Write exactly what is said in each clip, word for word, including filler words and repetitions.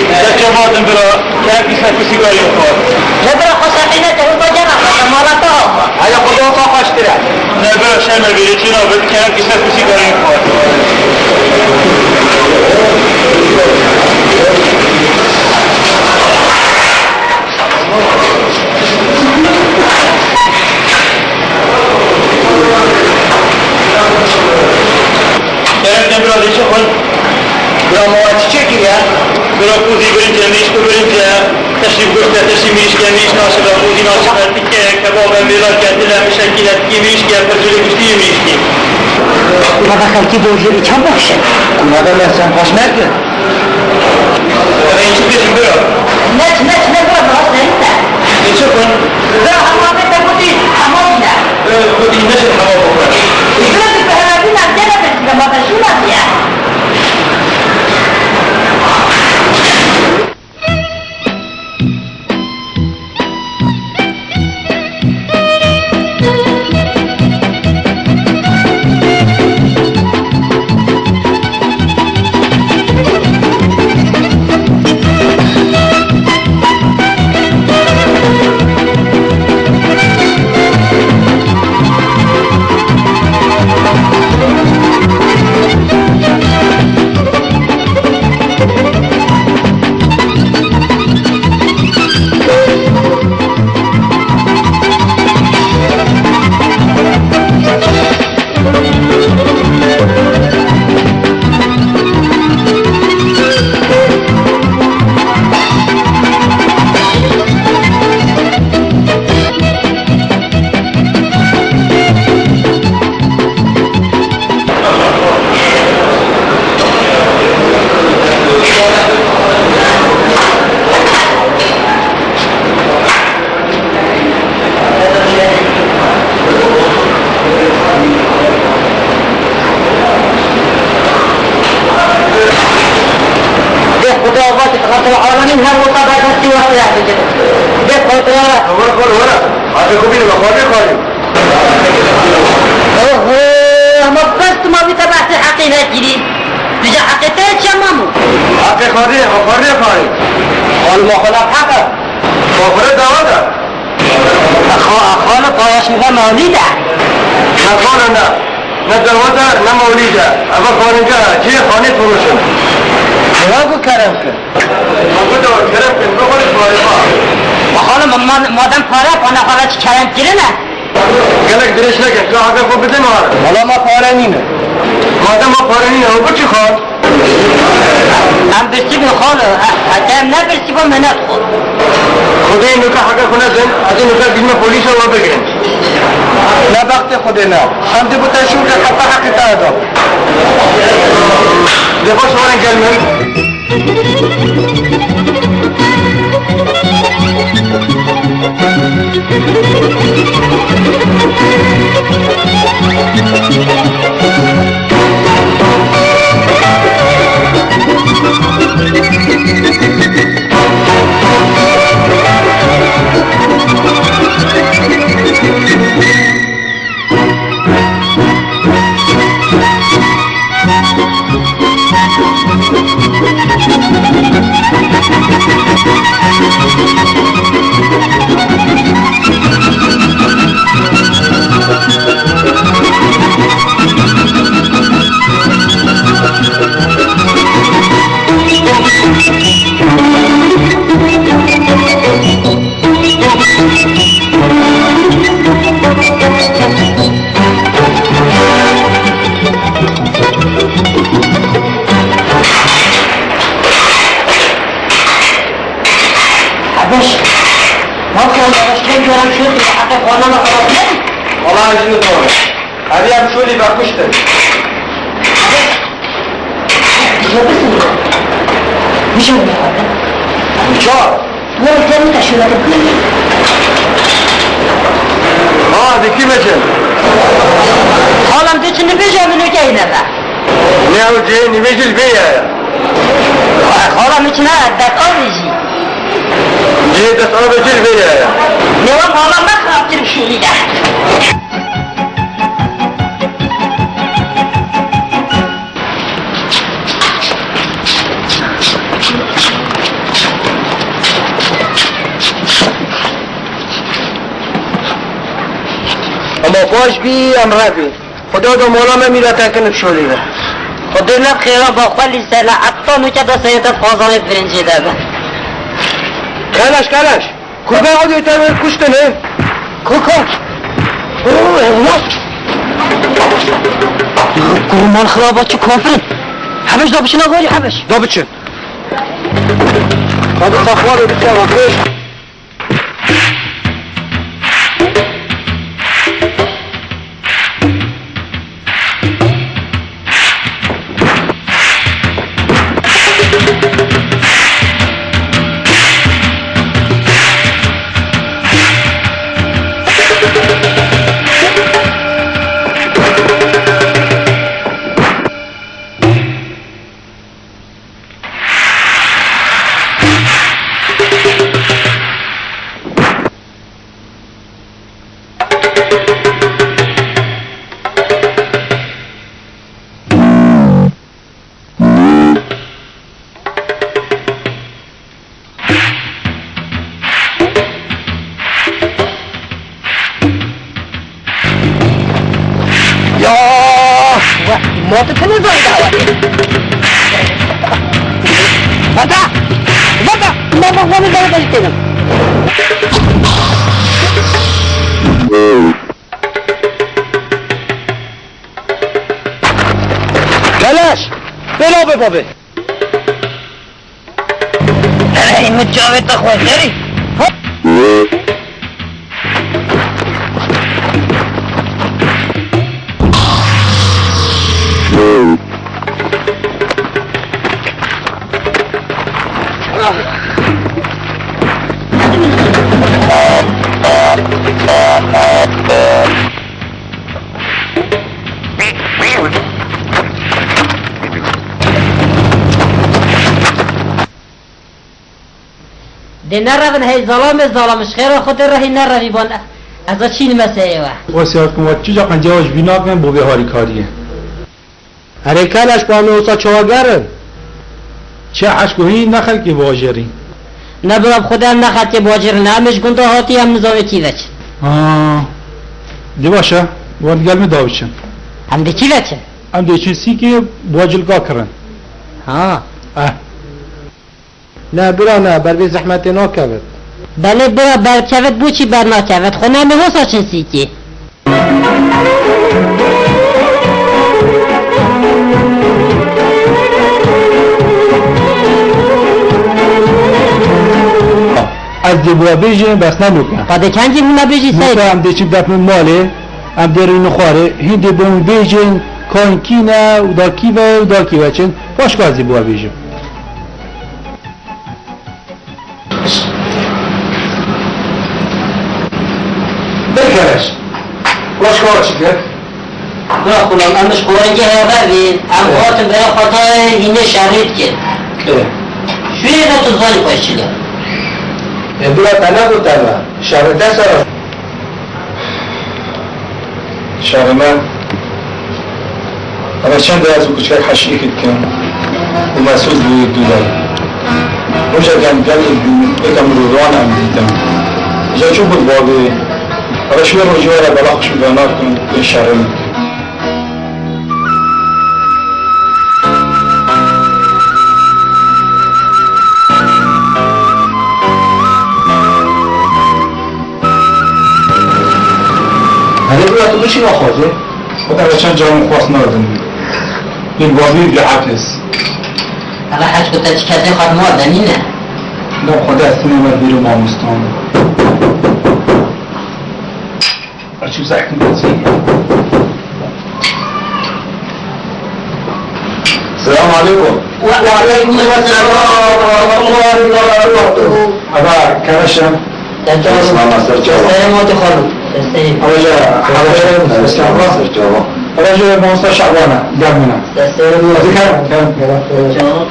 Te çabatin bira, kerem ki ser ku sîgarê xwe. Ne bira xwe seqîne te hûn bacara xwe, te mala te hava. Hele xwe xwe xweştir e. Ne bira şerme bêrê çi nabit, kerem ki ser ku sîgarê xwe. Kerem ke bira dê çi xwin? Bira ma çi çêkiriye? Bira kûzî birinc e, mirîşko birinc e. Teşrîf goşt e, teşrîf mirîşk e, mirîşk naşibe, kûzî naşibe, tike, kebab e, mêlak e, til e, mişekî e, tikî mirîşk e, pircilê guştî yê mirîşkî. Baba xelkî bojêrî çend baxş e? Kuna de me sen xweş neke. Em ê çi bêjin bira? Neç, neç, ne bira, bira, seyî te. Ê çi xwin? Bira, hema bê te gotî, hema bîne. Ê, gotî neçin hema bixwe. Bira, tu bi hema bîne, gele bê, tu bi ma te şûna diye. Dê Xuda ava ki xatir alemîn her wisa berdestî we xêr bikin. Dê Xuda. Were, were, were. Hadi ku bîne, xwe bê xwarî. Oho, hema bes tu ma wî te behsê heqê nekirî. Tu ji heqê te çi mamû? Heqê xwarî, xwarî xwarî. Xanima xwe ne heq e. Xwe dawa de. Xwe, xwe li paylaşmî ve mewlîd e. Ne xwe ne. Ne dawa de, ne mewlîd e. Eva xwaringeha, cihê xanê firoşin. Ewa ku kerem kir. Eva ku dawa kerem kir, bi xwe li pare xwe. Xanima, ma-, madem pare, pana xwe çi kerem kirine? Gelek dirêj neke, tu heqê xwe bide ma re. Wela ma pare nîne. Madem ma pare nîne, ew bi çi xal? Em birsî bin xalo, he-, heke em ne birsî bin me nedixwe. Xwedê nuka heqê xwe nedin, ez ê nuka bînme polîsa we bigirin. Ne bextê Xwedê ne. Xemdî bi te şûr ke heta heqê te eda. Dê baş werin gel min. Hebeş, nasıl oldu? Hebeş, ne diyorum şu, bir hakkı puanına kadar ne? Vallahi şimdi doğru. Hadi ya, şöyle bir kuştu. Hebeş, bir şey misin? Bir şey mi yapardın? Çok. Were te min te şûneke bikî. Ha, dikî meçin. Xalam, dê çi nibêje, min weke yîne be. Ne ew cihê nivê jî li vê ya ye. Xalam, min çi ne, dest avê jî. Cihê dest avê jî li vê ya ye. Ne wan xalam, me xirabtir şûnî de. Ma baş bî em revî. Xuda da mala me mîra tekin bi şolî ve. Xwedê ne xêra ba xwe lî sela heta nûke de seyete xwazanê pirincê de be. Keleş, keleş. Kurban xwe dê te kuştine. Ku, ku. Kurban xiraba çi kafirin. Hebeş da biçine gorî hebeş. Da biçin. Hadi safwa da biçe bakış. Ya! Weh, mate tene zayda wate. Bata! Bata! Baba, bana zayda istedim. Keleş! Bela be babe! Ey, min çavê te xwe derî. Hop! Dê nerevin hey zalamê zalam, ji xêra Xwedê re hî nerevî ban. Ez a çînime serê we. Wesiyet kin, we çi ca qencewa ji bîr nakin bo vê harîkariyê. Erê keleş, ba me wisa çawa gerin? Çi heşk û hîn ne xelkê bajêrî. Ne bira bi Xwedê em ne xelkê bajêr in, em ê ji gunda hatî, em nizanê kî veçin. Ha. Dê baş e, wan digel min dawiçin. Em dê kî veçin? Em dê çin sîkê bacilka kirin. Ha. Eh. Ne bira ne, ber vê zehmetê nakevit. Belê bira berkevit, bo çî bernakevit? Xwe ne em ê hosa çin sîkê. Ez dê bi we bêjim, bes ne nûke. Qadê kengî hûn me bêjî Nûke seyr. Em dê çi depin malê, em dê rînin xwarê, hîn dê bi hûn bêjin, kayên kî ne, û da kî ve, û da kî veçin, paşka ez dê bi we bêjim. Bêkereş. Baş xwe çi kir? Bira xulam, em ji Qorengê heye vevîn, em Evet. hatin bera xwe dayê hînê şerî dikin. Evet. Şûyê de tu zanî xwe çi le. E, bira te ne gote me? Şerî te sera. Şerî me. Eve çend e ez û kuçkek heşîkî dikim û Mesûd bûyî dû de. Rojek em gelek bîn, weke mirûvan em dîtin. Îja çû bû bavê. Eve şûyê rojî were bela xwe şû venakin, ê şerî min. Hele bira tu bişî naxwazê. Xwedê re çend caran xwest nardin. Ê bavî bî hepis. Hele heç ku te çi kesê xwe dima denîne. Dam Xwedê ez timê me bîrê mamostan. Açık zahmet. Selamun aleyküm. Ve aleyküm selam ve rahmetullahi ve berekatuhu. Aba, keleş e. Destê Selamun aleyküm. Destê ma tu xanım. Destê. Aba, Aba, Aba, Aba, Master Şaban. Gel buna. Destê ma. Hadi gel, gel, gel. Canım.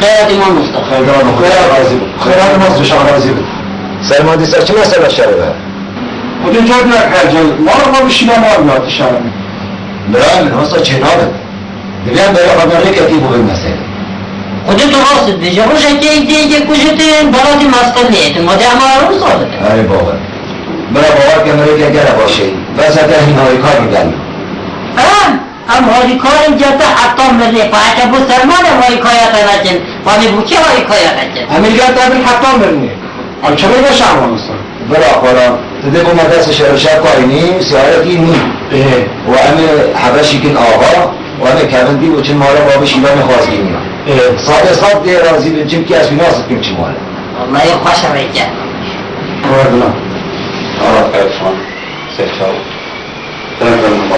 Xeyr hatin mamosta. Xeyr hatin, Xeyr hatin, Xeyr hatin mamosta, şah razî bin. Serma dîsa çi mesela şerî be? Xwedê carnek her cay. Var mı bir şeyler var ya dışarı? Bira, min hasa çênabin. Divê em bera xwe rêkekê bibin meselê. Xwedê tu rast dibêjî. Rojekê êk dê êkê kujitin, belatî mestir nêtin. Ma dê ema ew sabit e. Erê bawer. Bira, bawer ke, merêke gelek baş e. Bes heke hîn harîkar bidemî. Em, em harîkarên cete heta mirinê. Paşê bo serman em harîkaya te nekin. Vanê bo çi harîkaya te kin? Em ê gel te bin heta mirinê. Em çawa beşa wan insan? Bira xwe ra, tu dê bo me destê şer û şer karînî, siyaretî nî. Ê. Û em ê hebeşîkin ava, û em ê kevin dî û çin mala babî Şîlanê xwazgîniya. Ê. Sadê sad dê razî bin, çimkî ez wî nas dikim çi mala. Wellahî xweş rêke. Werdina. Ara Erfan, Seyfal. Derdem ama.